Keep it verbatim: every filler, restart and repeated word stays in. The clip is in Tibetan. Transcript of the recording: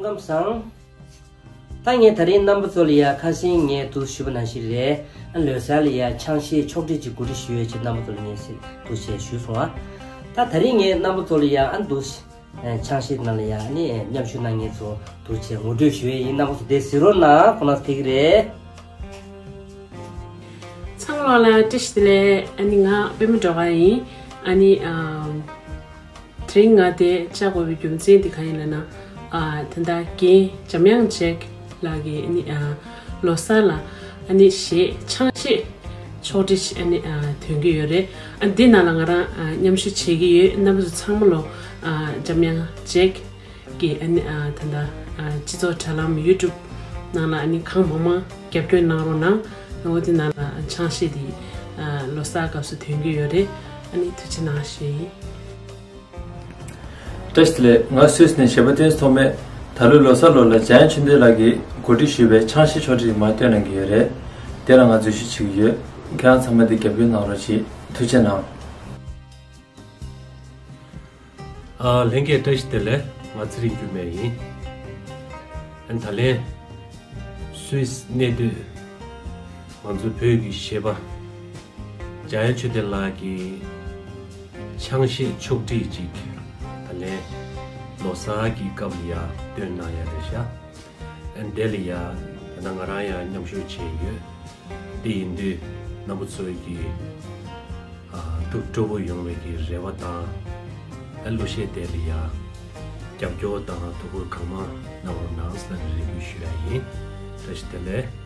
ལམ་སང་། ད་ངས་ད་རིང་རྣམ་པ་ཚོ་ལ་ཡ་ཁ་སང་ངས་འདུག་ཞུས་པ་ནང་བཞིན་རེད། ཨ་ལོ་གསར་ལ་ཡ་ཆང་གཞས་ཕྱོགས་སྒྲིག་ཅིག་གོ་སྒྲིག་ཞུ་ཡས་ཅིག་རྣམ་པ་ཚོ་ལ་ངས་སེ་འདུག་བྱས་ཞུས་སོང་ཨ། ད་ད་རིང་ངས་རྣམ་པ་ཚོ་ལ་ཡ་ཨ་འདུག་ཆང་གཞས་ནང་ལ་ཡ་ཨ་ནི་མཉམ་ཞུགས་གནང་མཁན་ཚོ་འདུག་བྱས་ངོ་སྤྲོད་ཞུ་ཡས་ཡིན། རྣམ་པ་ཚོ་དེ་གཟིགས་རོགས་གནང་། ཁོང་རྣམ་ཚོ་ཕེབས་ཀྱི་རེད། ཚང་མ་ལ་བཀྲ་ཤིས་བདེ་ལེགས། ཨ་ནི་ང་པད་མ་སྒྲོལ་དཀར་ཡིན། ཨ་ནི་ཨམ། དེ་རིང་ང་དེ་བཅར་དགོས་པའི་རྒྱུ་མཚན་དེ་གང་ཡིན་ལབ་ན། ཨ་ད་ལྟ་རྒན་འཇམ་དབྱངས་ཇེག་ལགས་ཀྱིས་ཨ་ནི་ཨ་ལོ་གསར་ལ་ཨ་ནི་གཞས་ཆང་གཞས་ཕྱོགས་སྒྲིག་ཨ་ནི་ཨ་ཐོན་གྱི་ཡོད་རེད། ཨ་འདི་ནང་ལ་ང་རང་ཨ་མཉམ་ཞུགས་བྱེད་ཀྱི་ཡོད། རྣམ་པ་ཚོ་ཚང་མ་ལོ་ཨ་འཇམ་དབྱངས་ཇེག་གི་ཨ་ནི་ཨ་ད་ལྟ་ཨ་སྤྱི་ཚོགས་དྲ་ལམ་ཡུ་ཊུབ་ནང་ལ་ཨ་ནི་གང་མང་མང་རྒྱབ་སྐྱོར་གནང་རོགས་གནང་། འོ་དེ་ནང་ལ་ཆང་གཞས་དེ་ཨ་ལོ་གསར་སྐབས་སུ་ཐོན་གྱི་ཡོད་རེད། ཨ་ནི་ཐུགས་རྗེ་གནང་ཞུ་ཡིན། བཀྲ་ཤིས་བདེ་ལེགས། ང་སུད་སི་ནས་གཞས་པ་བསྟན་འཛིན་ཐོགས་མེད། ད་ལོའི་ལོ་གསར་ལོ་ལ་འཇམ་དབྱངས་ཆོས་ལྡན་ལགས་ཀྱིས་གོ་སྒྲིག་ཞུས་པའི་ཆང་གཞས་ཕྱོགས་སྒྲིག་མར་བཏོན་གནང་གི་ཡོད་རེད། དེ་ལ་ང་འཛུལ་ཞུགས་བྱེད་ཀྱི་ཡོད། ཁྱེད་རང་ཚང་མས་འདི་རྒྱབ་སྐྱོར་གནང་རོགས་གྱིས། ཐུགས་རྗེ་གནང་། ཨ། ལྷན་རྒྱས་བཀྲ་ཤིས་བདེ་ལེགས། ང་ཚེ་རིང་འགྱུར་མེད་ཡིན། ཨ་ད་ལན་སུད་སི་གནས་སྡོད་ང་ཚོ་བོད་ཀྱི་གཞས་པ་འཇམ་དབྱངས་ཆོས་ལྡན་ལགས་ཀྱིས་ཆང་གཞས་ཕྱོགས་སྒྲིག་ཅིག་ད་ལན་ལོ་གསར་གྱི་སྐབས་ལ་ཡ་བཏོན་གནང་ཡ་རེད་ཤག་ཨ་དེ་ལ་ཡ་ད་ལྟ་ང་རང་ཡང་མཉམ་ཞུགས་བྱས་ཡོད། དེ་ཡིན་དུས་རྣམ་པ་ཚོའི་གི་ཨ་ཐུགས་སྤྲོ་པོ་ཡོང་བའི་གི་རེ་བ་དང་། ཨ་གླུ་གཞས་དེ་ལ་ཡ་རྒྱབ་སྐྱོར་དང་ཐུགས་ཁུར་གང་མང་གནང་རོགས་གནང་ཟེར་ནས་རེ་སྐུལ་ཞུ་ཡ་ཡིན། བཀྲ་ཤིས་བདེ་ལེགས།